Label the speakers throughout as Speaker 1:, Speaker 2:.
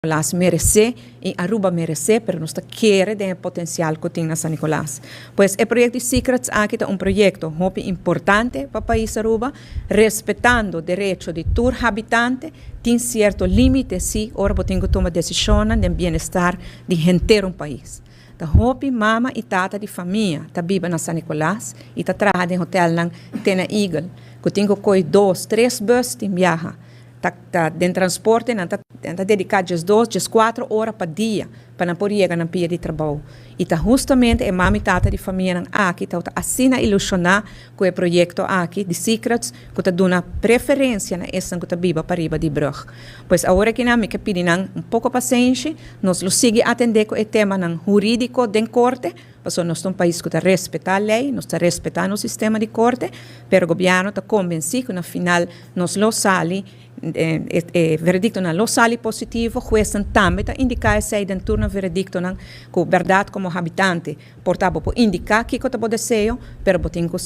Speaker 1: Nicolas merece y Aruba merece, pero nos ta kere den e potencial cu tin na San Nicolas. Pues e proyecto di Secrets aki ta un proyecto hopi importante pa pais Aruba, respetando derecho di tur habitante, tin cierto limite si ora bo tin cu tuma decisionnan den bienestar di henter un pais. Ta hopi mama y tata di famia ta biba na San Nicolas y ta traha den hotelnan te na Eagle, cu tin cu coy dos, tres bus tin biaha. Ta ta den transporte nan ta nan ta dedica 12, 14 ora pa dia pa nan por yega nan pia di trabou. Y ta hustamente e mama y tata di famianan aki ta ta asina ilusiona cu e proyecto aki di Secrets cu ta duna preferencia na esnan cu ta biba pariba di brug. Pues awor aki nan mi ke pidi nan un poco pasenshi, nos lo sigui atende cu e temanan huridico den corte, pasobra nos ta un pais cu ta respeta ley, nos ta respeta nos sistema di corte, pero gobierno ta convenci cu na final nos lo sali, e veredictonan lo sali positivo, huesnan tambe ta indica esey den tur nan veredictonan cu berdad como habitante por ta bo por indica kico ta bo deseo, pero bo tin cu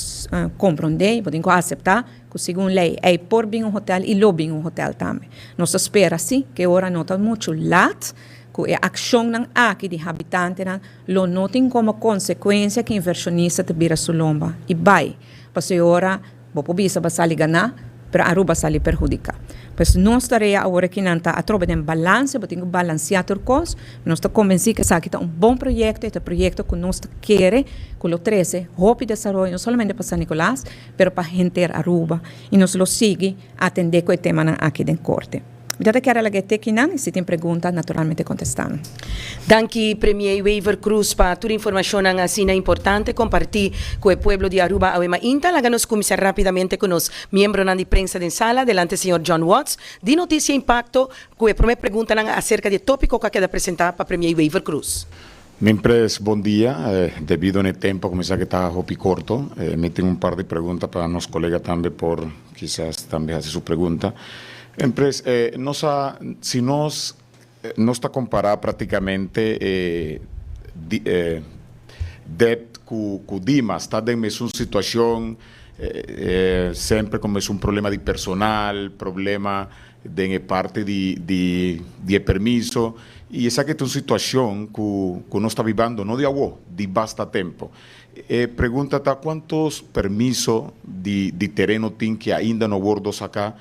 Speaker 1: comprende, bo tin cu acepta cu segun ley ey por bin un hotel y lo bin un hotel tambe. Nos ta spera si cu e ora no ta mucho laat cu e accionnan aki di habitantenan lo no tin como consecuencia cu inversionista ta bira su lomba y bay, pasobra e ora bo por bisa bo a sali ganá, pero Aruba a sali perhudiká. Pues nos tarea awor akinan ta atrobe den balanse, bo tin ku balanseá tur kos. Nos ta konvensí ku esaki ta un bon proyekto, e ta proyekto ku nos ta kere ku lo trese hopi desaroyo no solamente pa San Nicolas, pero pa henter Aruba. I nos lo sigui atendé ku e temanan aki den korte. Mi ta ta kier a laga e tekinan y si tin pregunta naturalmente contesta nan.
Speaker 2: Danki Premier Wever Croes pa tur informacionnan asina importante comparti cu e pueblo di Aruba awe mainta. Laga nos cuminsa rapidamente cu nos miembronan di prensa den sala. Delante señor John Watts di Noticia Impacto cu e prome preguntanan acerca di e topico cu a keda presenta pa Premier Wever Croes.
Speaker 3: Mimpres, bon dia. Debido n'e tempo cu mi sa cu ta hopi corto, mi tin un par di pregunta pa nos colega tambe por kisas tambe haci su pregunta. Mimpres, nos a, si nos, nos ta compara practicamente e dep cu cu Dimas, ta den mesun situacion, semper cu mesun problema di personal, problema den e parti di di di e permiso y esaki ta un situacion cu cu nos ta bibando no di awo, di basta tempo. E pregunta ta cuantos permiso di di tereno tin ki ainda no wordo saca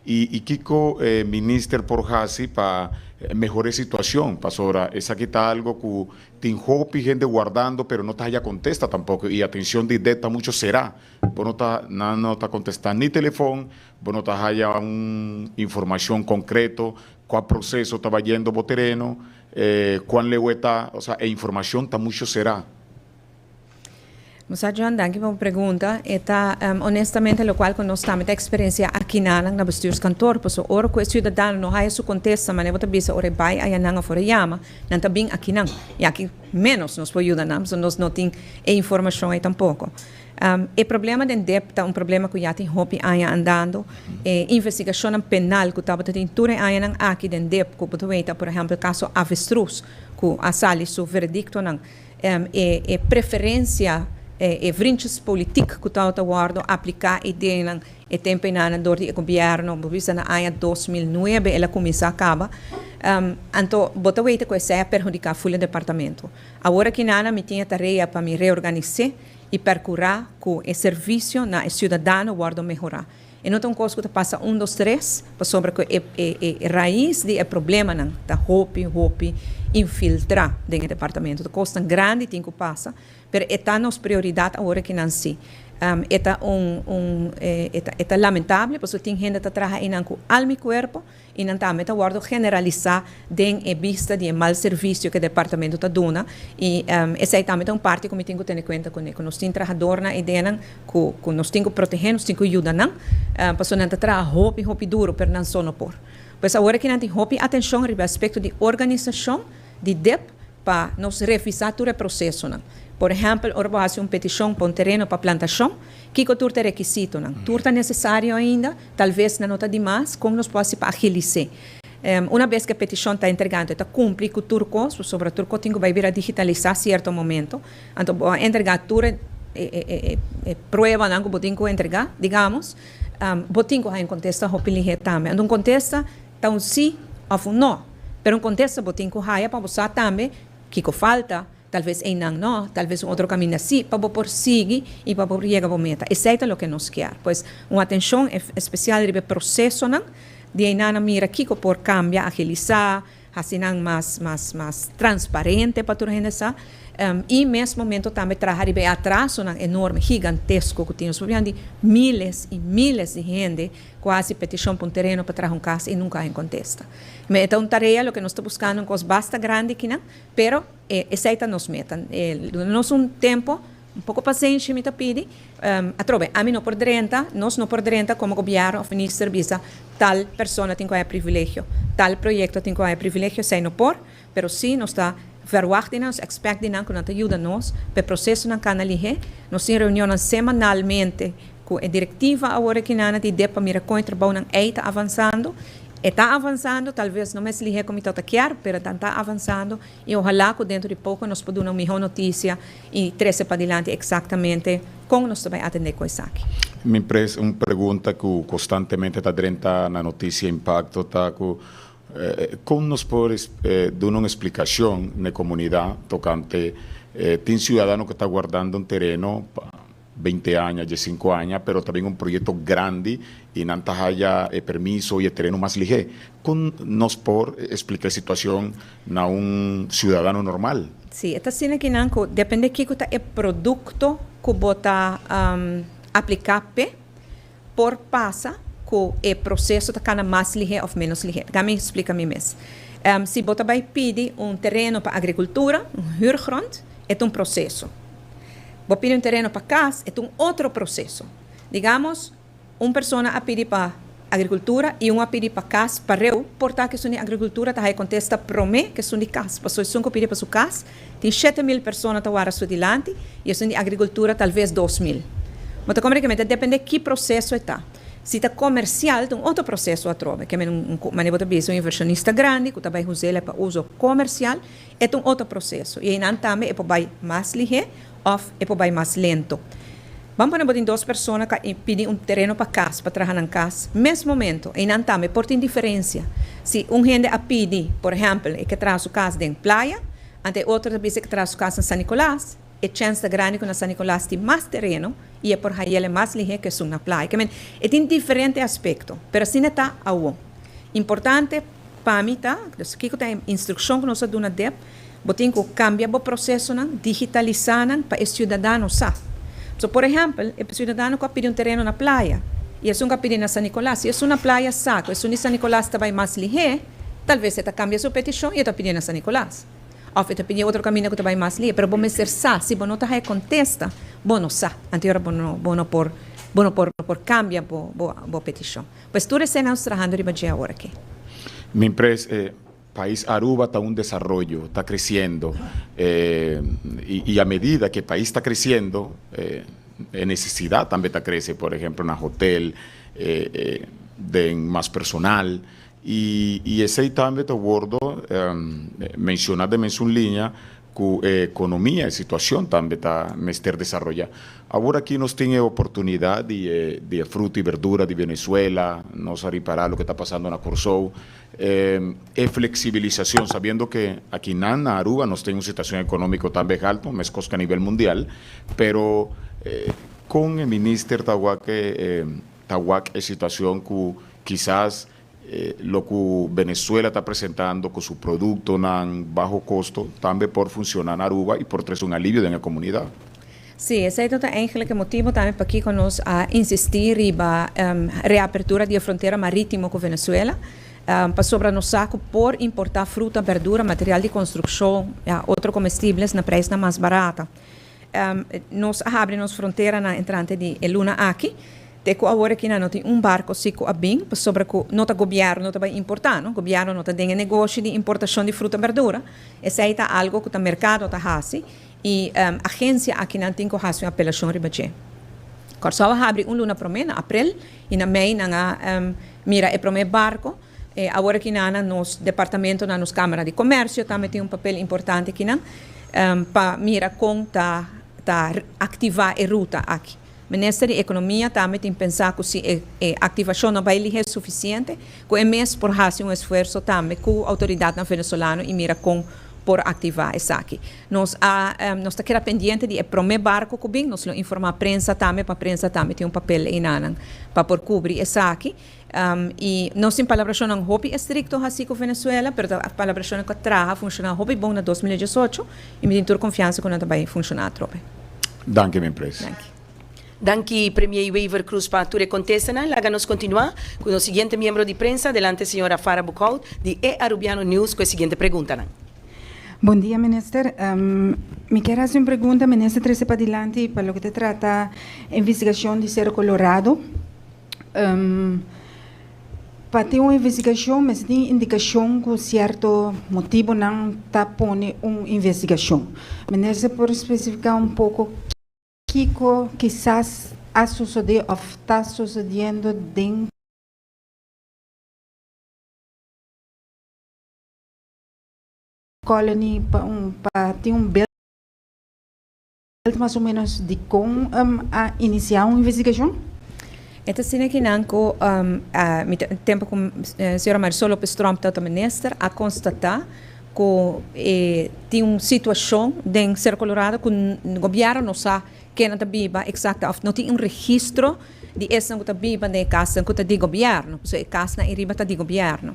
Speaker 3: y y kico e minister por haci pa mehora e situacion pasobra esaki ta algo cu tin hopi hende wardando pero no ta haya contesta tampoco y atencion di ded ta mucho cera. Bo no ta, nan no ta contesta ni telefon, bo no ta haya un informacion concreto cua proceso ta bayendo bo tereno, cuan leu e ta, osea e informacion ta mucho cera.
Speaker 1: Musa John, danki pa bo pregunta. E ta honestamente locual cu nos tambe ta experiencia aki nanan na bestuurskantoor, pasobra ora cu e ciudadano no haya su contesta manera bo ta bisa ora e bay aya nan of ora e yama, nan ta bin aki nan y aki menos nos por yuda nan pasobra nos no tin e informacion ey tampoco. E problema den dep ta un problema ku ya tin hopi aña andando. E investigashonnan penal ku tabata tin tur e añanan aki den dep ku bo ta weta por ehèmpel kaso Avestruz ku a sali su verediktonan e e preferensia e vriendjespolitiek ku tabata wòrdu apliká e denan e tempu enanan dor di e gobièrnu bo bisa na aña 2009 el a kuminsá kaba anto bo ta weta ku esei a perhudiká ful e departamento. Awor aki nana mi tin e tarea pa mi reorganis'é i perkurá ku e servisio na e siudadano wòrdu mehorá. E no ta un kos ku ta pasa un dos tres, pasobra ku e e rais di e problemanan ta hopi hopi infiltrá den e departamento. Ta kosnan grandi tin ku pasa, pero e ta nos prioridat awor akinan sí. E ta un un e ta e ta lamentable pasobra tin hende ta traha einan ku alma i kuerpo, I nan tambe ta wòrdu generalisá den e bista di e mal servisio ku e departamento ta duna. I esei tambe ta un parti ku mi tin ku tene kuenta kuné, ku nos tin trahadornan ei den nan ku ku nos tin ku protehé, nos tin ku yuda nan, pasobra nan ta traha hopi hopi duru, pero nan so no por. Pues awor aki nan tin hopi atenshon riba e aspekto di organisashon di dep pa nos revisá tur e prosesonan. Por ehèmpel, ora bo hasi un petishon pa un tereno pa plantashon, kiko tur ta e rekisitonan? Tur ta nesesario ainda? Tal ves nan no ta dimas, kon nos por hasi pa agilis'é? Una bes ku e petishon ta entregá, anto e ta kumpli ku tur kos, pasobra tur kos tin ku bai bira digitalisá sierto momento. Anto bo a entregá tur e e pruebanan ku bo tin ku entregá, digamos, bo tin ku haña un kontesta hopi lihé tambe. Anto un kontesta ta un sí òf un nò. Pero un contesta bo tin cu haya pa bo sa tambe kico falta, talves eynan no, talves un otro caminda si, pa bo por sigui y pa bo por yega bo meta. Esey ta loke nos kier. Pues un atencion especial riba e procesonan di eynan a mira kico por cambia, agilisa, haci nan mas mas mas transparente pa tur hende sa y mes momento tambe traha riba e atrasonan enorme, gigantesco cu tin. Nos por di miles y miles di hende cu a haci peticion pa un tereno pa traha un cas y nunca haña contesta. Me e ta un tarea loke nos ta buscando un cos basta grandi kinan, pero esey ta nos meta. Duna nos un tempo, un poco pasenshi mi ta pidi. Atrobe, ami no por drenta, nos no por drenta como gobierno of minister bisa tal persona tin cu haya privilegio, tal proyecto tin cu haya privilegio, esey no por, pero si nos ta verwacht di nan, nos expect di nan cu nan ta yuda nos pa e procesonan cana lihe. Nos tin reunionnan semanalmente cu e directiva awor aki nan di dep pa mira con e trabounan ey ta avansando. E ta avansando, talves no mes lihe cu mi tawata kier, pero nan ta avansando y ohala cu dentro di poco nos por duna un miho noticia y trece padilanti exactamente con nos ta bay atende cu esaki.
Speaker 3: Mi pres un pregunta cu constantemente ta drenta na Noticia Impacto ta cu con nos por duna un explicacion na e comunidad tocante tin ciudadano cu ta guardando un tereno pa 20 aña, 15 aña, pero ta bin un proyecto grandi y nan ta haya e permiso y e tereno mas lihe. Con nos por explica e situacion na un ciudadano normal?
Speaker 1: Sí, e ta asina kinan cu depende kico ta e producto cu bo ta aplica p'e, por pasa cu e proceso ta cana mas lihe of menos lihe. Laga mi explica mi mes. Si bo ta bay pidi un tereno pa agricultura, un huurgrond, e ta un proceso. Bo pidi un tereno pa cas, e ta un otro proceso. Digamos, un persona a pidi pa agricultura y un a pidi pa cas pareu, por ta cu esun di agricultura ta haya contesta prome cu esun di cas, pasobra esun cu pidi pa su cas tin 7000 persona ta wara su dilanti y esun di agricultura talves 2000. Bo ta comprende? Ta depende ki proceso e ta. Si ta comercial ta un otro proceso atrobe, ke men un manera bo ta bisa un inversionista grandi cu ta bay us'e pa uso comercial, e ta un otro proceso y eynan tambe e por bay mas lihe of e por bay mas lento. Ban pone bo tin dos persona cu a pidi un tereno pa cas, pa traha nan cas, mes momento, eynan tambe por tin diferencia. Si un hende a pidi, por ehempel, e ke traha su cas den Playa, ante e otro ta bisa e ke traha su cas na San Nicolas, e chens ta grandi cu na San Nicolas tin mas tereno y e por hay'el mas lihe cu esun na Playa. Ke men, e tin diferente aspecto, pero asina ta awo. Importante pa mi ta, dus kico ta e instruccion cu nos a duna dep, bo tin cu cambia bo procesonan, digitalisa nan pa e ciudadano sa. So, por ehempel, e ciudadano cu a pidi un tereno na Playa y esun cu a pidi na San Nicolas, si esun na Playa sa cu esun di San Nicolas ta bay mas lihe, talves e ta cambia su peticion y e ta pidi na San Nicolas. Of e ta pidi otro caminda cu ta bay mas lihe. Pero bo mester sa, si bo no ta haya contesta, bo no sa. Anto ora bo no bo no por bo no por por cambia bo bo bo peticion. Pues tur esei nos trahando riba dje awor aki.
Speaker 3: Mi pres e pais Aruba ta un desaroyo, ta creciendo y a medida que e pais ta creciendo e necesidad tambe ta crece, por ehemplo na hotel, den mas personal y esey tambe ta wordo menciona den mesun liña cu e economia, e situacion tambe ta mester desaroya. Awor aki nos tin e oportunidad di e di e fruta y berdura di Venezuela, nos a ripara loke ta pasando na Corsou, e flexibilisacion, sabiendo que aki nan na Aruba nos tin un situacion economico tambe halto, mescos que a nivel mundial, pero con e minister ta wak e ta wak e situacion cu kisas lo cu Venezuela ta presentando cu su productonan baho costo tambe por funciona na Aruba y por trece un alivio den e comunidad.
Speaker 1: Sí, esey ta eigenlijk e motibo tambe pakico nos a insisti riba reapertura di e frontera maritimo cu Venezuela, pasobra nos sa cu por importa fruta, berdura, material di construccion, otro comestibles na prijsnan mas barata. Nos a habri nos fronteranan entrante di e luna aki, te cu awor aki nan no tin un barco si cu a bin, pasobra cu no ta gobierno ta bay importa, no? Gobierno no ta den e negoshi di importacion di fruta berdura, esey ta algo cu ta mercado ta haci y agencia aki nan tin cu haci un apelacion riba dje. Corsou a habri un luna prome, na april, y na mei nan a mira e prome barco. Awor aki nan na nos departamento, na nos Camara di Comercio tambe tin un papel importante aki nan pa mira con ta ta activa e ruta aki. Minister di Ekonomia tambe tin pensa ku si e aktivashon no bai lihe sufisiente, ku e mes por hasi un esfuerso tambe ku outoridatnan venezolano i mira kon por aktivá esaki. Nos a nos ta keda pendiente di e promé barko ku bin, nos lo informá prensa tambe pa prensa tambe tin un papel einanan pa por kubri esaki. I nos tin palabrashonnan hopi estrikto hasí ku Venezuela, pero ta palabrashonnan ku a traha, funshoná hopi bon na 2018 i mi tin tur konfiansa ku nan ta bai funshoná atrobe.
Speaker 3: Danki mi pres.
Speaker 1: Danki.
Speaker 2: Danki Premier Wever Croes pa tur e kontestanan. Laga nos kontinuá ku nos siguiente miembro di prensa. Adelante señora Farah Boekhout di E Arubiano News ku e siguiente preguntanan.
Speaker 4: Bon dia minister. Mi kier hasi un pregunta minister trese padilanti pa loke ta trata investigashon di Cerro Colorado. Pa tin un investigashon mester tin indikashon ku sierto motibonan ta pone un investigashon. Minister por spesifiká un poko kiko kisas a sosodé òf ta sosodiendo den Colony pa un pa tin un beeld mas o menos dikon a inisiá un investigashon?
Speaker 1: E ta asina ki nan ku mi ta tempu ku señora Marisol Lopez Tromp tabata minister a konstatá ku e tin un situashon den Cerro Colorado ku gobièrnu no sa kennan ta biba eksakto òf no tin un registro di esnan ku ta biba den e kasnan ku ta di gobièrnu pasobra e kasnan ei riba ta di gobièrnu.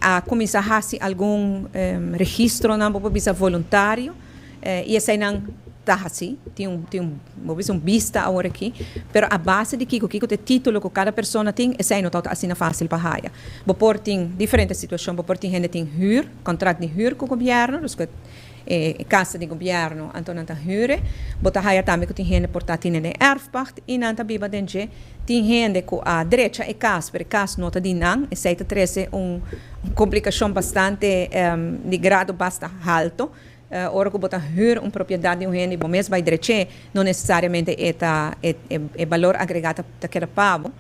Speaker 1: A kuminsá hasi algun registronan bo por bisa voluntario. I eseinan ta hasi, tin un, tin un, bo bisa un bista awor aki, pero a base di kiko, kiko ta e titulo ku kada persona tin, esei no tabata asina fásil pa haya. Bo por tin diferente situashon, bo por tin hende tin hür, kontrakt di hür ku gobièrnu, dus ku e kasa di gobièrnu, anto nan ta hür e. Bo ta haya tambe ku tin hende por ta tene den erfpacht i nan ta biba den dje. Tin hende ku a drecha e kas, pero e kas no ta di nan, esei ta trese un komplikashon bastante di grado basta halto. Ora ku bo ta hür un propiedat di un hende i bo mes bai drech'é, no nesesariamente e ta e balor agregá ta keda pa bo.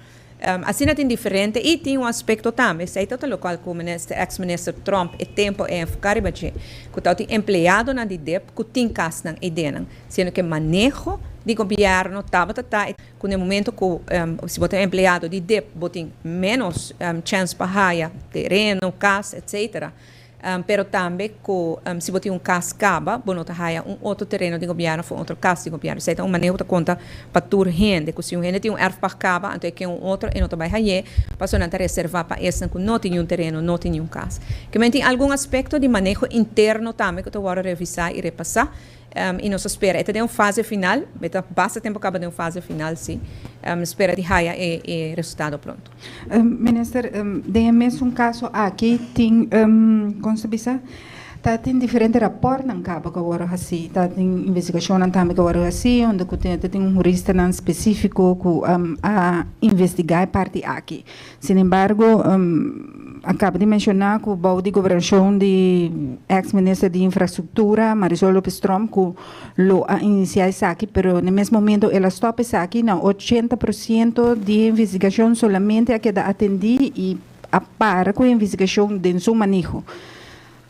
Speaker 1: Asina tin diferente i tin un aspekto tambe, esei ta lokual ku minister, eks minister Tromp e tempu e enfoká riba dje, ku tabatin empleadonan di dip ku tin kasnan eidenan, siendo ku e maneho di gobièrnu tabata ta ku na e momento ku si bo ta un empleado di dip bo tin ménos chèns pa haya tereno, kas, etcetera. Pero tambe ku si bo tin un kas kaba, bo no ta haya un otro tereno di gobièrnu òf un otro kas di gobièrnu. Esei ta un maneho ku ta konta pa tur hende, ku si un hende tin un erfpacht kaba, anto e ke un otro, e no ta bai hay'é, pasobra nan ta reservá pa esnan ku no tin niun tereno, no tin niun kas. Kimen tin algun aspekto di maneho interno tambe ku ta wòrdu revisá i repasá. I nos ta spera, e ta den un fase final, e ta basta tempu kaba den un fase final si, spera di haya e resultado pronto.
Speaker 4: Minister, den e mesun kaso aki tin, kon se bisa, ta tin diferente raportnan kaba ku a wòrdu hasí, ta tin investigashonnan tambe ku a wòrdu hasí, unda ku ta tin un huristanan spesífiko ku a investigá e parti aki. Sin embargo, a caba di menciona cu bou di gobernacion di ex minister di infrastructura Marisol Lopez Tromp cu lo a inicia esaki, pero na e mes momento el a stop esaki na 80% di e investigacion solamente a keda atendi y a para cu e investigacion den su maneho.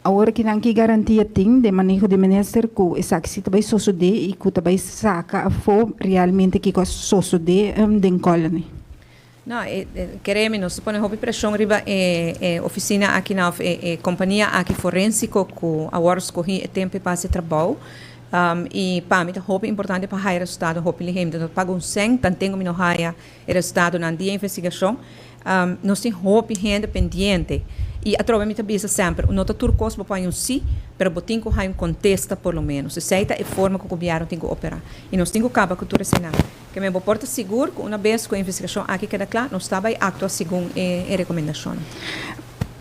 Speaker 4: Awor kinan ki garantia tin den maneho di minister cu esaki si ta bay sosode y cu ta bay saca afo realmente kico a sosode den Colony?
Speaker 1: No, e keremi nos ta pone hopi preshon riba e e ofisina aki na of e e kompania aki forensiko ku awor skohí e tempu pa hasi trabou. I pa mi ta hopi importante pa haya resultado hopi lihé. Mi ta paga un sèn tanten ku mi no haya e resultadonan di e investigashon. Nos tin hopi hende pendiente i atrobe mi ta bisa semper, no ta tur kos bo por haña un sí, pero bo tin ku haña un kontesta por lo ménos. Esei ta e forma ku gobièrnu tin ku operá i nos tin ku kaba ku tur eseinan. Ke men bo por ta sigur ku una bes ku e investigashon aki keda kla, nos ta bai aktua segun e rekomendashonnan.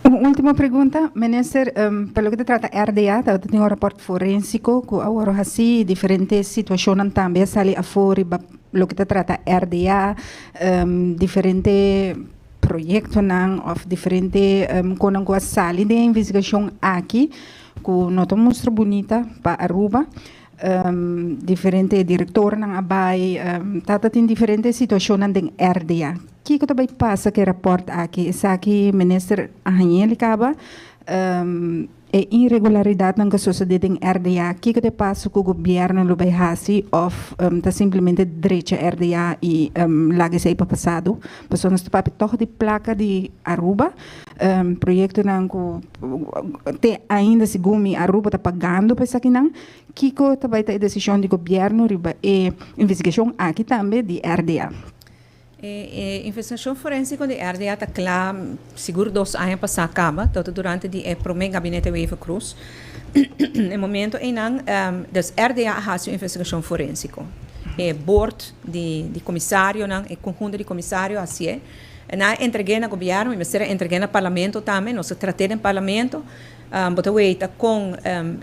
Speaker 4: Un ultimo pregunta, Minister, pa loke ta trata RDA, tabata tin un raport forensiko ku a wòrdu hasí i diferente situashonnan tambe a sali afó riba loke ta trata RDA, diferente proyektonan òf diferente konan ku a sali den e investigashon aki ku no ta mustra bunita pa Aruba. Diferente direktornan a bai, tata tin diferente situashonnan den RDA. Kiko ta bai pasa ku e rapòrt aki? Esaki minister a hañ'el kaba? E irregularidatnan ku a sosodé den RDA, kiko ta e paso ku gobièrnu lo bai hasi òf ta simplemente drecha RDA i laga esei pa pasado? Pasobra nos ta papia tòg di plaka di Aruba, proyektonan ku te ainda segun mi Aruba ta pagando pa esakinan. Kiko ta bai ta e desishon di gobièrnu riba e investigashon aki tambe di RDA?
Speaker 1: E investigashon forensiko di RDA ta kla sigur dos aña pasá kaba, tabata durante di e promé gabinete Wever-Croes. E momento einan, dus RDA a hasi un investigashon forensiko. E board di di komisarionan, e konhunto di komisario a hasié. Nan a entreg'é na gobièrnu, mi mester a entreg'é na parlamento tambe, nos a trat'é den parlamento. Bo ta weita kon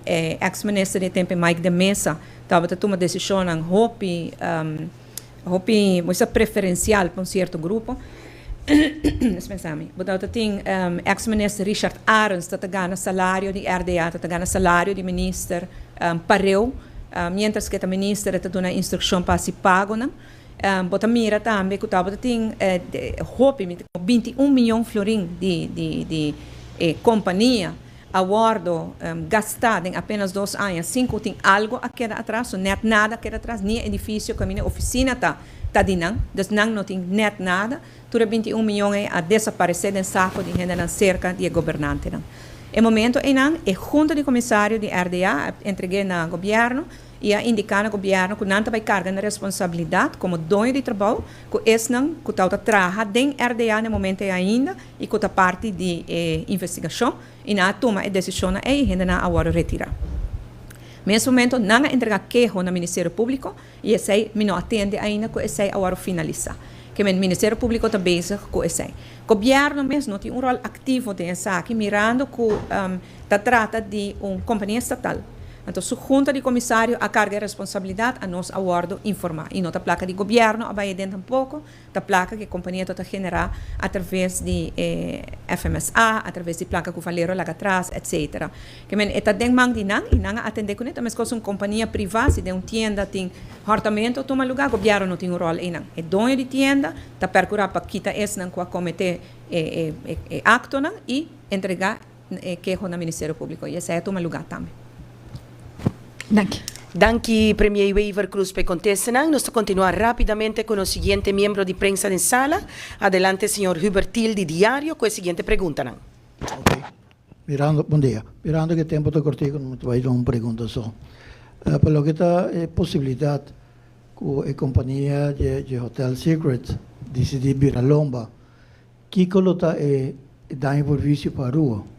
Speaker 1: e eks minister di e tempu Mike de Meza tabata tuma desishonnan hopi. Hopi bo sa preferencial pa un cierto grupo. Dispensa mi. Bo ta tin ex minister Richard Arends ta ta gana salario di RDA, ta ta gana salario di minister pareu, mientras cu e ta minister e ta duna instruccion pa haci pagonan. Bo ta mira tambe cu tabata tin hopi, mi ta 21 miyon florin di di di e compania a wordo gastá den apenas dos aña sin cu tin algo a keda atras, so net nada a keda atras, ni e edificio caminda e oficina ta ta di nan, dus nan no tin net nada, tur e 21 miyon ey a desaparece den saco di hendenan cerca di e gobernantenan. E momento eynan e Junta di Comisario di RDA a entregu'e na gobierno y a indica na gobierno cu nan ta bay carga nan responsabilidad como doño di trabou cu esnan cu tawata traha den RDA na e momento ey ainda y cu ta parti di e investigacion y nan a tuma e decisionnan ey y hendenan a wordo retira. Mes momento nan a entrega keho na Ministerio Publico y esey mi no a tende ainda cu esey a wordo finalisa. Ke men Ministerio Publico ta bezig cu esey. Gobierno mes no tin un rol activo den esaki mirando cu ta trata di un compania estatal. Anto su junta di comisario a carga e responsabilidad a nos a wordo informa y no ta placa di gobierno a bay aden tampoco. Ta placa cu e compania ta ta genera a traves di e FMSA, a traves di placa cu Valero laga atras, etc. Ke men e ta den man di nan y nan a atende cune. Ta mescos un compania priva, si den un tienda tin hortamento a tuma lugar, gobierno no tin un rol eynan. E doño di tienda ta percura pa kita esnan cu a comete e e actonan y entrega e keho na Ministerio Publico y esey a tuma lugar tambe.
Speaker 4: Danki.
Speaker 2: Danki Premier Wever Croes pa e contestanan. Nos ta continua rapidamente cu nos siguiente miembro di prensa den sala. Adelante señor Hubert Thiel di Diario cu e siguiente preguntanan.
Speaker 5: Ok. Mirando, bon dia. Mirando cu e tempo ta cortico no ta bay duna un pregunta so. Pa loke ta e posibilidad cu e compania dje Hotel Secret dicidi bira lomba, Kiko lo ta e daño por visio pa Aruba?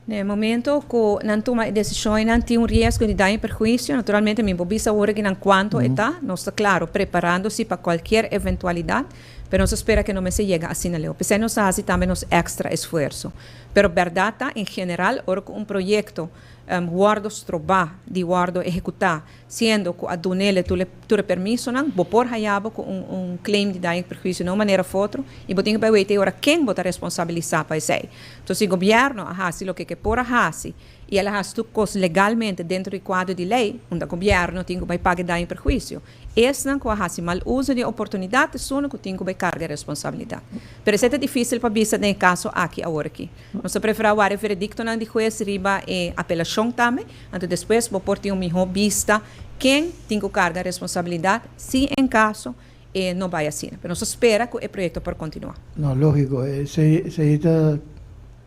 Speaker 1: Na e momento ku nan tuma e desishon ei nan tin un riesgo di daño i perhuisio. Naturalmente mi por bisa awor aki nan kuantu e ta. Nos ta klaro preparando si pa kualkier eventualidat, pero nos ta spera ku e no mester yega asina leu. P'esei nos ta hasi tambe nos èkstra esfuerso. Pero bèrdat ta, en general, ora ku un proyekto wòrdu strobá di wòrdu ehekutá, Siendo cu a dunele tur e permisonan, bo por haya bo cu un claim di daño y perhuicio na un manera of otro y bo tin cu bay weten e ora ken bo ta responsabilisa pa esey. Entonces si gobierno a haci loke ke por a haci y el a haci tur cos legalmente dentro di cuadro di ley, unda gobierno tin cu bay paga e daño y perhuicio. Esnan cu a haci mal uso di e oportunidad esunnan cu tin cu bay carga e responsabilidad. Pero esey ta dificil pa bisa den e caso aki awor aki. Nos ta prefera wara e veredictonan di hues riba e apelacion tambe. Anto despues bo por tin un mihó bista ken tin ku karga responsabilidat si en kaso e no bai asina. Pero nos ta spera ku e proyekto por kontinuá.
Speaker 5: No, lógiko, esei esei ta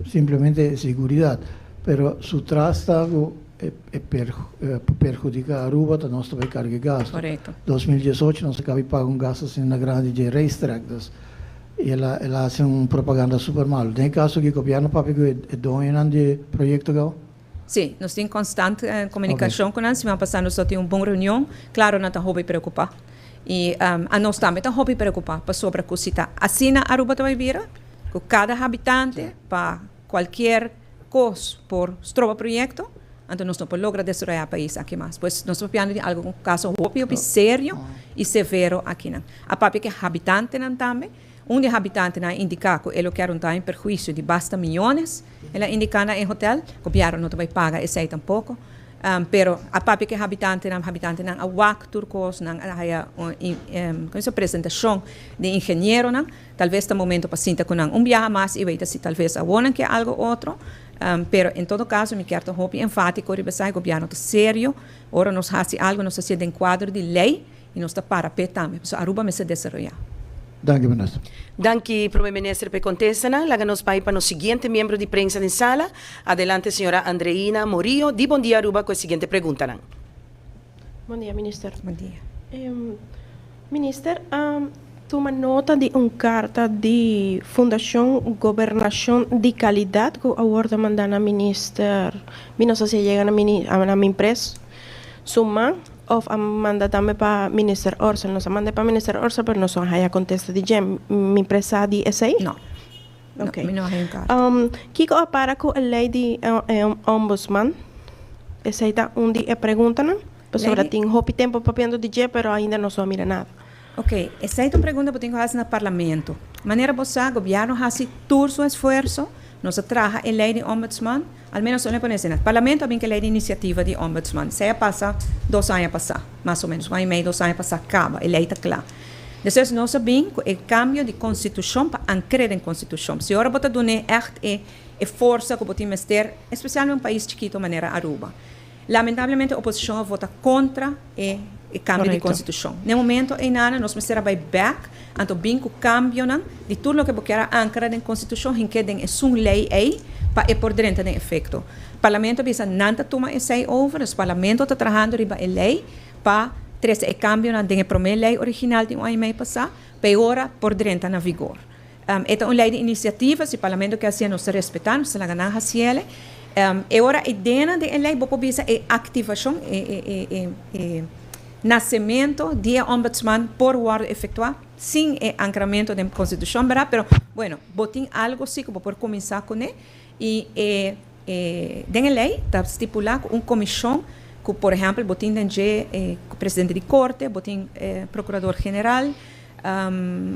Speaker 5: simplemente seguridat, pero su tras ta ku e e perhudiká Aruba ta nos ta bai karga e gastu.
Speaker 1: Korekto.
Speaker 5: 2018 nos a kabi paga un gastu asina grandi dje racetrack, dus i el a el a hasi un propaganda super malu. Den e kaso aki gobièrnu papia ku e doñonan di e proyekto kaba?
Speaker 1: Sí, nos tin konstant komunikashon ku nan. Siman pasá nos lo tin un bon reunion. Klaro nan ta hopi preokupá. I anos tambe ta hopi preokupá pasobra ku si ta asina Aruba ta bai bira, ku kada habitante pa kualkier kos por stroba proyekto, anto nos no por logra desaroyá pais aki mas. Pues nos ta papiando di algu un kaso hopi hopi serio i severo akinan. A papia ku e habitantenan tambe. Un di e habitantenan a indiká ku e lo kier un daño perhuisio di basta miyones. El a indiká na e hotel. Gobièrnu no ta bai paga esei tampoko. Pero a papia ku e habitantenan, habitantenan a wak tur kos, nan a haya un komo se presentashon di ingenieronan. Talves ta momento pa sinta ku nan un biaha mas i weta si talves awor nan ke algu otro. Pero en todo caso mi kier ta hopi enfatico riba esaki, gobierno ta serio, ora nos haci algo nos ta hacié den cuadro di ley y nos ta para p'e tambe, pasobra Aruba mester desaroya.
Speaker 5: Danki minister.
Speaker 2: Danki Prome Minister p'e contestanan. Laga nos bai pa nos siguiente miembro di prensa den sala. Adelante señora Andreina Morillo di Bon Dia Aruba cu e siguiente preguntanan.
Speaker 6: Bon dia minister.
Speaker 1: Bon dia.
Speaker 6: Minister a tuma nota di un karta di Fundashon Gobernashon di Kalidat ku a wòrdu mandá na minister, mi no sa si a yega na mini na Minpres su man òf a manda tambe pa minister Orsel. Nos a manda pa minister Orsel pero nos no a haya kontesta di dje. Minpres sa di esei?
Speaker 1: No.
Speaker 6: Ok.
Speaker 1: No, mi no a haya un karta.
Speaker 6: Kiko a para ku e lei di e ombudsman? Esei ta un di e preguntanan. Pasobra tin hopi tempo papiando di dje pero ainda nos no a mira nada.
Speaker 1: Ok, esei ta un pregunta bo tin ku hasi na Parlamento. Manera bo sa, gobièrnu hasi tur su esfuerso, nos a traha e lei di Ombudsman, al menos lo pone asina, Parlamento a bin ku e lei di inisiativa di Ombudsman, esei a pasa dos aña pasá, mas o menos, un aña i mei, dos aña pasá kaba, e lei ta kla. Despues nos a bin ku e kambio di konstitushon pa ankr'é den konstitushon. Si ora bo ta dun'é ègt e e forsa ku bo tin mester, espesialmente un pais chikito manera Aruba. Lamentablemente oposishon a vota kontra e e kambio di konstitushon. Na e momento einana nos mester a bai bèk anto bin ku kambionan di tur loke bo kier a ankra den konstitushon hink'é den esun lei ei pa e por drenta den efekto. Parlamento a bisa nan ta tuma esei over, dus parlamento ta trahando riba e lei pa trese e kambionan den e promé lei original di un aña i mei pasá pa e ora por drenta na vigor. E ta un lei di inisiativa, si parlamento ke hasié nos ta respetá, nos ta laga nan hasiéle. E ora e dena den e lei bo por bisa e aktivashon, e e nasemento di e ombudsman por wòrdu efektuá sin e ankramentu den konstitushon, bèrdat? Pero bueno, bo tin algu si ku bo por kuminsá kuné i e e den e lei ta stipulá ku un komishon ku por ehèmpel bo tin den dje e presidente di korte, bo tin e prokurador general,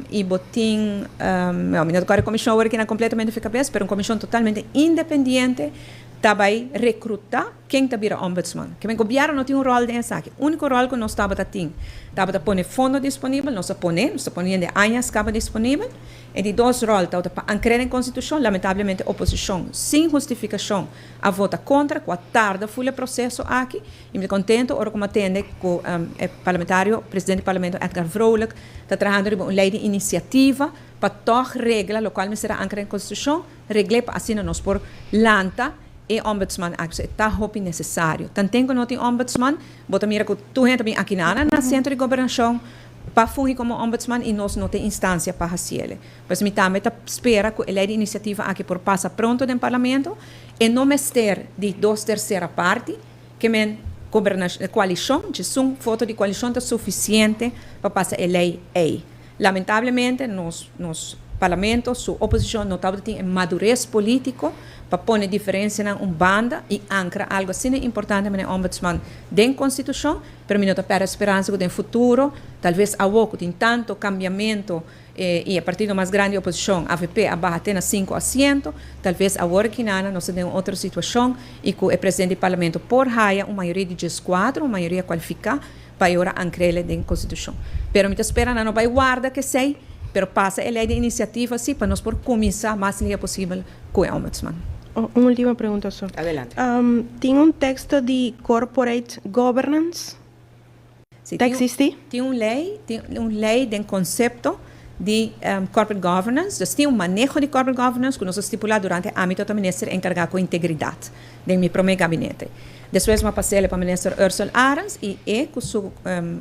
Speaker 1: I bo tin, no, mi no ta kòrda e komishon awor aki na kompletamente fi kabes, pero un komishon totalmente independiente ta bai rekrutá ken ta bira ombudsman. Ke men gobièrnu no tin un ròl den esaki. Úniko ròl ku nos tabata tin tabata pone fondo disponibel, nos a pone, nos ta poniendo e añas kaba disponibel. E di dos ròl tabata pa ankr'é den konstitushon, lamentablemente oposishon sin hustifikashon a vota kontra ku a tarda ful e proseso aki. I mi ta contento ora cu mi a tende cu e parlamentario, presidente di parlamento Edgar Vrolijk ta trahando riba un ley di iniciativa pa tog regla locual mester a ancra den constitucion, regl'e pa asina nos por lanta e ombudsman aki. So e ta hopi necesario. Tanten cu no tin ombudsman, bo ta mira cu tur hende ta bin aki na na centro di gobernacion pa fungi como ombudsman y nos no tin instancia pa haciele. Pues mi tambe ta spera cu e ley di iniciativa aki por pasa pronto den parlamento. E no mester di dos tercera parti. Ke men koalishon, djesun voto di koalishon ta sufisiente pa pasa e lei ei. Lamentablemente nos nos parlamento su oposishon no tabata tin e madures polítiko pa pone diferensianan un banda i ankra algu asina importante manera ombudsman den konstitushon, pero mi no ta pèrdè speransa ku den futuro, talves awo ku tin tanto kambiamentu I e partido mas grandi di oposicion, avp, a baha te na sinku asiento. Tal ves awor kinana nos ta den un otro situacion i cu e presidente di parlamento por haya un mayoria di dieskuater, un mayoria cualifica, pa e ora ankrele den constitucion. Pero mi ta spera nan no bay warda kesey, pero pasa e ley di iniciativa si pa nos por cuminsa mas lihe posibel cu e ombudsman.
Speaker 6: Un ultima pregunta so.
Speaker 2: Adelante.
Speaker 6: Tin un texto di corporate governance?
Speaker 1: Si,
Speaker 6: Ta existi?
Speaker 1: Tin un ley, tin un ley den concepto di corporate governance, dus tin un maneho di corporate governance cu nos a stipula durante ami tota minister encarga cu integridad den mi prome gabinete. Despues mi a pasele pa minister Ursell Arends y e cu su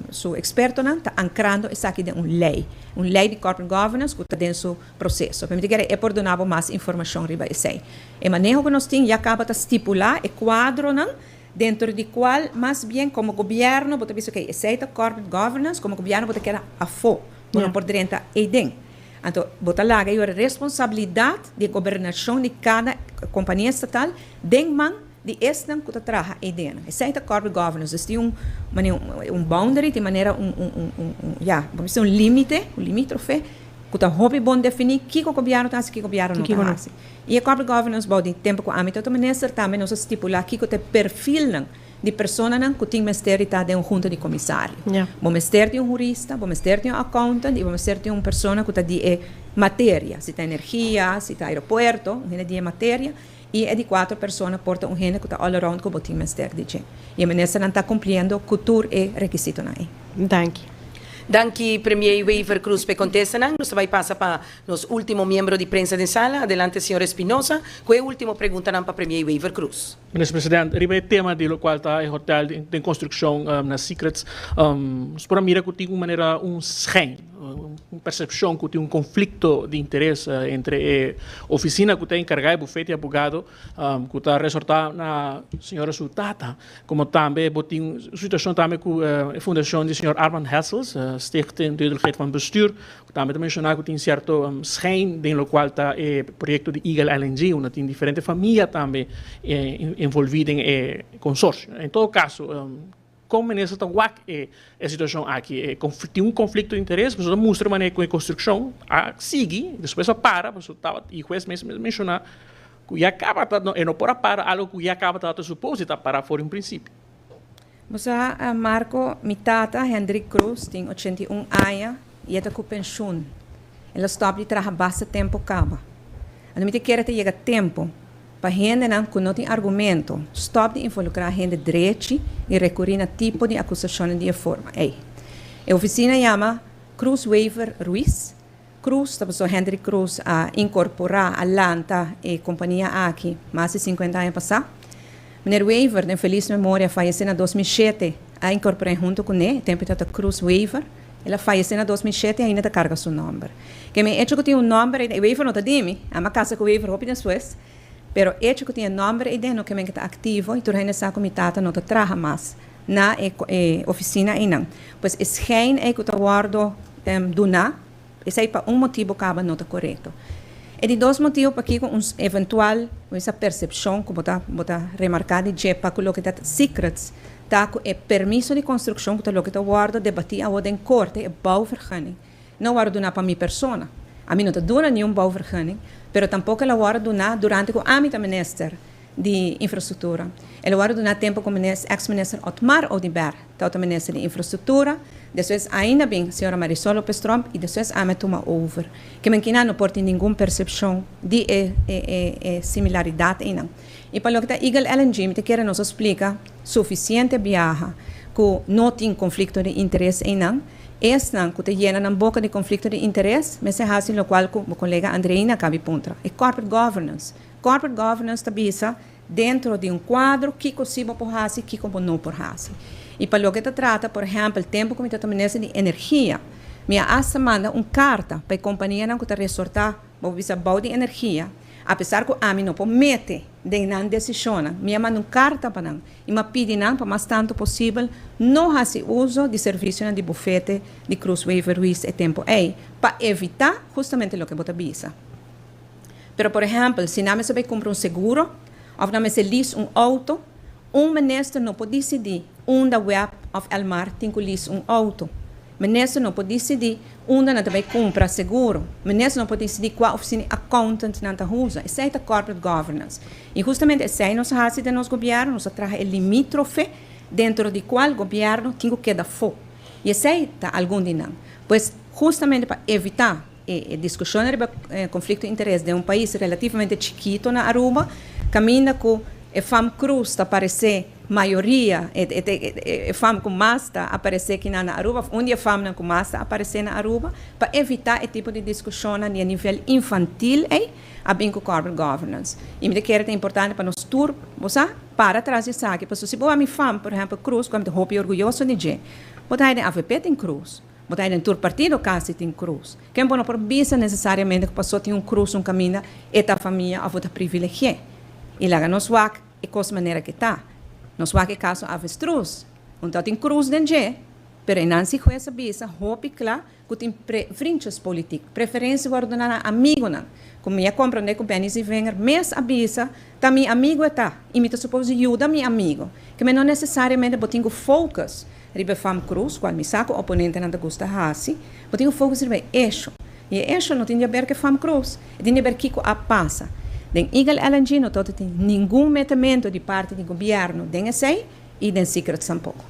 Speaker 1: su expertonan ta ancrando esaki den un ley, un ley di corporate governance cu ta den su proceso. Pero mi ta kere e por duna bo mas informacion riba esey. E maneho cu nos tin ya caba ta stipula e cuadronan Dentro di cual mas bien como gobierno bo ta bisa ok esey ta corporate governance, como gobierno bo ta keda afo, bo no por drenta eyden. Anto bo ta laga e responsabilidad di e gobernacion di cada compania estatal den man di esnan cu ta traha eyden. Esey ta corporate governance, dus tin un manera un boundary, tin manera un un un ya bo bisa un limite, un limitrofe cu ta hopi bon defini kico gobierno ta haci, kico gobierno no ta haci. I e corporate governance bou di tempu ku ami ta minister tambe nos a stipulá kiko ta e perfilnan di personanan ku tin mester di ta den un hunta di komisario. Bo mester tin un hurista, bo mester tin un accountant i bo mester tin un persona ku ta di e materia, si ta energia, si ta aeropuerto, un hende di e materia. I e di cuatro persona por ta un hende cu ta all around cu bo tin mester di dje. I e ministernan ta cumpliendo cu tur e requisitonan ei.
Speaker 6: Danki.
Speaker 2: Danki Premier Wever Croes p'e contestanan. Nos ta bay pasa pa nos ultimo miembro di prensa den sala. Adelante señor Espinosa cu e ultimo preguntanan pa Premier Wever Croes.
Speaker 7: Minister President, riba e tema di locual ta e hotel den construccion na Secrets, nos por a mira cu tin un manera un schijn, un percepcion cu tin un conflicto di interes entre e oficina cu ta encarga e bufete di abogado cu ta resorta na señora su tata, como tambe bo tin un situacion tambe cu e fundacion di señor Armand Hessels, Stichting Duidelijkheid van Bestuur, Tambe ta menshoná ku tin sierto schijn den lokual ta e proyekto di Eagle LNG, unda tin diferente famia tambe envolví den e konsorsio. En todo kaso, kon minister ta wak e situashon aki? Tin un konflikto di interes? Pasobra ta mustra manera ku e konstrukshon a sigui, despues a para, pasobra tabata, i hues mes a menshoná ku ya kaba ta, e no por a para algu ku ya kaba tabata supos di ta pará for di un prinsipio.
Speaker 1: Bo sa, Marco, mi tata, Hendrik Croes, tin 81 aña i e ta ku penshun. El a stòp di traha basta tempu kaba. Anto mi ta kere ta yega tempu pa hendenan ku no tin argumento stòp di involukrá hende drechi i rekurí na tipo di akusashonnan di e forma ei. E ofisina yama Croes Wever Ruiz. Croes ta pasobra Hendrik Croes a inkorporá, a lanta e kompania aki mas di 50 aña pasá. Meneer Wever, den felis memoria, a fayesé na 2007, a inkorpor'é huntu kuné, e tempu e tabata Croes Wever. El a fayesé na 2007 i ainda ta karga su nòmber. Ke mi echo ku tin un nòmber ei, Wever no ta di mi, ami a kasa ku Wever hopi despues, pero echo ku tin e nòmber ei den no ke men ke ta aktivo i tur hende sa ku mi tata no ta traha mas na e e ofisina einan. Pues e schijn ei ku ta wòrdu duná, esei pa un motibu kaba no ta korekto. E di dos motibu pakiko un eventual esa persepshon ku bo ta bo ta remarká di dje pa ku loke ta secrets ta ku e permiso di konstrukshon ku ta loke ta wòrdu debatí awor den korte, e bouwvergunning, no wòrdu duná pa mi persona. Ami no ta duna niun bouwvergunning, pero tampoko el a wòrdu duná durante ku ami ta minister di Infrastruktura. El a wòrdu duná tempu ku eks minister Otmar Oduber tabata minister di Infrastruktura, despues ainda bin señora Marisol Lopez Tromp i despues ami a tuma over. Ke men kina no por tin ningun persepshon di e e similaridat einan. I pa loke ta Eagle LNG mi ta kere nos a splika sufisiente biaha ku no tin konflikto di interes einan. Esnan ku ta yena nan boka di konflikto di interes mester hasi lokual ku bo kolega Andreina a kabi puntra, e corporate governance. Corporate governance ta bisa dentro di un cuadro kico si bo por haci, kico bo no por haci. Y pa loke ta trata, por ehempel, tempo cu mi ta minister di energia, mi a hasta manda un carta pa e companianan cu ta resorta, bo por bisa, bou di energia, a pesar cu ami no por mete den nan decisionnan, mi a manda un carta pa nan y mi a pidi nan pa mas tanto posibel no haci uso di servicionan di bufete di Croes Wever Ruiz e tempo ey, pa evita justamente loke bo ta bisa. Pero por ehèmpel, si nan mester bai kumpra un seguro òf nan mester lease un outo, un minister no por disidí unda web òf Elmar tin ku lease un outo. Minister no por disidí unda nan ta bai kumpra seguro. Minister no por disidí kua ofisina di accountant nan ta usa. Esei ta corporate governance. I hustamente esei nos a hasi den nos gobièrnu, nos a traha e limítrofe dentro di kual gobièrnu tin ku keda afó. I esei ta algun di nan. Pues, hustamente pa evitá E discusion riba conflicto di interes den un pais relativamente chikito na Aruba, caminda cu e fam Cruz ta parece mayoria, e fam cu mas ta aparece akinan na Aruba, of un di e famnan cu mas ta aparece na Aruba, pa evita e tipo di discusionnan di e nivel infantil ey, a bin cu corporate governance. Y mi ta kere ta importante pa nos tur, bo sa, para tras di esaki, pasobra si bo a mi fam, por ehempel Cruz, cu ami ta hopi orguyoso di dje, bo ta hay den avp tin Cruz. Bo ta den tur partido kasi tin krus. Ken bo no por bisa nesesariamente ku paso tin un krus un kaminda e ta famia òf bo ta privilegi'é. I laga nos wak e kos manera ke ta. Nos wak e kaso avestruz. Un ta tin krus den dje, pero e Nancy Hues a bisa hopi kla ku tin pre vriendjespolitiek, preferensia wòrdu duna na amigonan. Ku mi a komprondé ku Benny Zievinger mes a bisa ta mi amigo e ta i mi ta supos di yuda mi amigo. Ke men no nesesariamente bo tin ku focus Riba e fam cruz, cual mi sa cu oponentenan ta gusta haci, bo tin cu focus riba e hecho. Y e hecho no tin di haber cu e fam cruz, e tin di haber kico a pasa. Den Eagle LNG no tot tin ningun metemento di parti di gobierno den esey y den Secrets tampoco.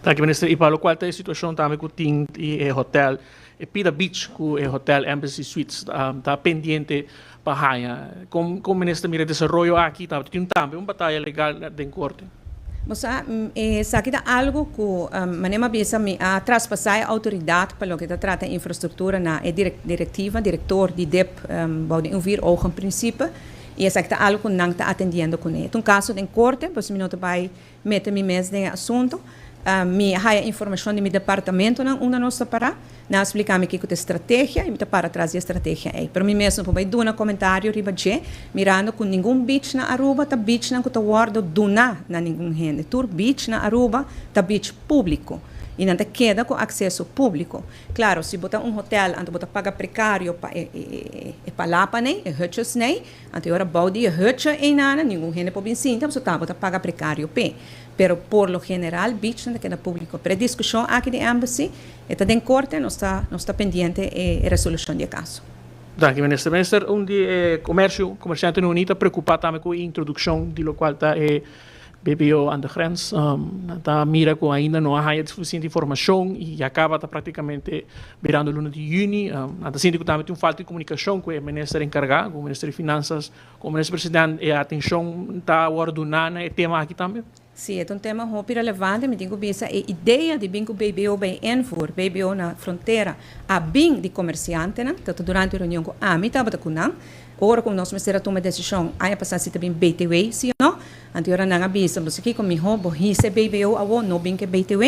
Speaker 7: Danki Minister. Y pa locual ta e situacion tambe cu tin di e hotel, e Pida Beach cu e hotel Embassy Suites ta pendiente. pa haya. Con con minister mira desaroyo aki ta tin tambe un bataya legal den corte.
Speaker 1: Bo sa, esaki ta algo cu manera mi a bisa mi a traspasa e autoridad pa loke ta trata infrastructura na e directiva, director di dip bou di un vier ogen principe y esaki ta algo cu nan ta atendiendo cune. E ta un caso den corte, pues mi no ta bay mete mi mes den e asunto. Mi a haya informacion di mi departamentonan unda nos ta para. Nan a splica mi kico ta e strategia y mi ta para tras di e strategia ey. Pero mi mes no por bay duna comentario riba dje, mirando cu ningun beach na Aruba ta beachnan cu ta wordo duna na ningun hende. Tur beach na Aruba ta beach publico y nan ta keda cu acceso publico. Claro, si bo ta un hotel anto bo ta paga precario pa e e palapaney, e hutjesney, Anto e ora bou di e hutje einana ningun hende por bin sinta pasobra tabata paga precario p'e. Pero por lo general beachnan ta keda publico. Pero e discusion aki di embassy e ta den corte, nos ta nos ta pendiente e resolucion di e caso.
Speaker 7: Danki minister. Minister, un di e comercio, comerciantenan uni ta preocupa tambe cu e introduccion di locual ta e BBO aan de grens. Nan ta mira cu ainda no a haya suficiente informacion y ya caba ta practicamente birando luna di juni. Nan ta sinti cu tambe tin un falta di comunicacion cu e minister encarga, cu minister di Finanzas, cu minister president. E atencion ta wordo duna na e tema aki tambe?
Speaker 1: Si, e ta un tema hopi relevante. Mi tin cu bisa e idea di bin cu BBO bay invoer, BBO na frontera, a bin di comerciantenan. Ta durante reunion cu ami tabata cu nan. Ora cu nos mester a tuma decision aña pasa si ta bin BTW si o no, anto ora nan a bisa, bo sa kico miho bo hisa e BBO awo, no bin cu e BTW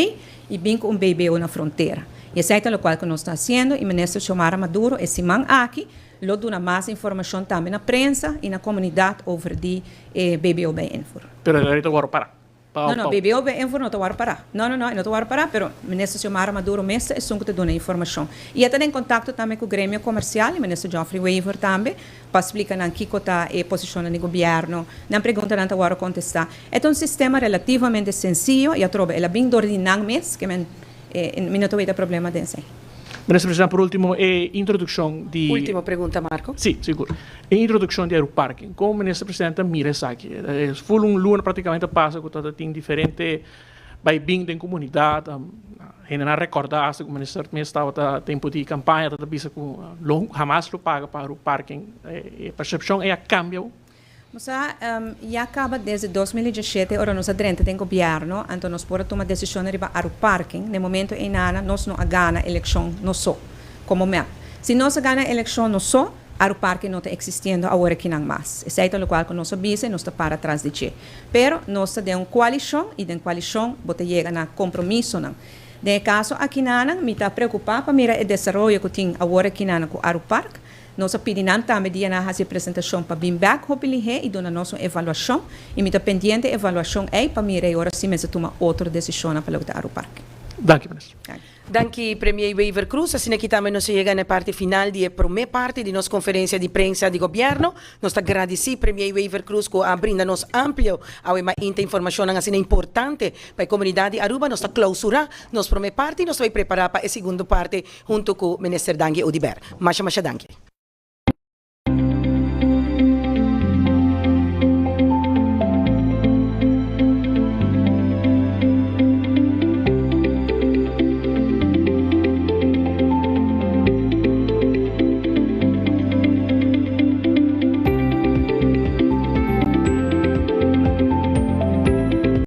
Speaker 1: y bin cu un BBO na frontera. Y esey ta locual cu nos ta haciendo y Minister Xiomara Maduro e siman aki lo duna mas informacion tambe na prensa y na comunidad over di e BBO bij invoer.
Speaker 7: Pero e ta worde para.
Speaker 1: No, no, BBO bij invoer no ta wòrdu pará. No, no, no, e no ta wòrdu pará, pero Minister Xiomara Maduro mes ta esun ku ta duna e informashon. I e ta den kontakto tambe ku gremio komersial i Minister Geoffrey Wever tambe pa splika nan kiko ta e posishonnan di gobièrnu. Nan preguntanan ta wòrdu kontestá. E ta un sistema relativamente sensiyo i atrobe el a bin dor di nan mes, ke men mi no ta weta problema den esei.
Speaker 7: Minister Presidente, por ultimo e introdukshon di.
Speaker 2: Ultimo pregunta, Marco.
Speaker 7: Si, sigur. E introdukshon di Aeroparking. Kon Minister Presidente ta mira esaki? E ful un luna praktikamente a pasa ku ta tin diferente bai bin den komunidat. Hendenan a rekòrda asta ku Minister mes tabata tempu di kampaña ta bisa ku lo hamas lo paga pa Aeroparking. E persepshon ei a kambia?
Speaker 1: Bo sa, ya caba desde 2017 ora nos a drenta den gobierno, anto nos por a tuma decisionnan riba Aruparking. Na e momento eynana nos no a gana eleccion nos so, como mep. Si nos a gana eleccion nos so, Aruparking no ta existiendo awor akinan mas. Esey ta locual cu nos a bisa y nos ta para tras di dje. Pero nos ta den un coalicion y den coalicion bo ta yega na compromisonan. Den e caso akinanan mi ta preocupa pa mira e desaroyo cu tin awor akinana cu Arupark. Nos a pidi nan tambe dia nan a hasi e presentashon pa bin bèk hopi lihé i duna nos un evaluashon i mi ta pendiente e evaluashon ei pa mira e ora si mester tuma otro desishonnan pa loke ta Arupark.
Speaker 7: Danki minister.
Speaker 1: Danki.
Speaker 2: Danki Premier Wever Croes. Asina aki tambe nos a yega na e parti final di e prome parti di nos conferencia di prensa di Gobierno. Nos ta gradici Premier Wever Croes cu a brinda nos amplio awe mainta informacionnan asina importante pa e comunidad di Aruba. Nos ta clausura nos prome parti y nos ta bay prepara pa e segundo parti hunto cu Minister Dangui Oduber. Masha masha danki.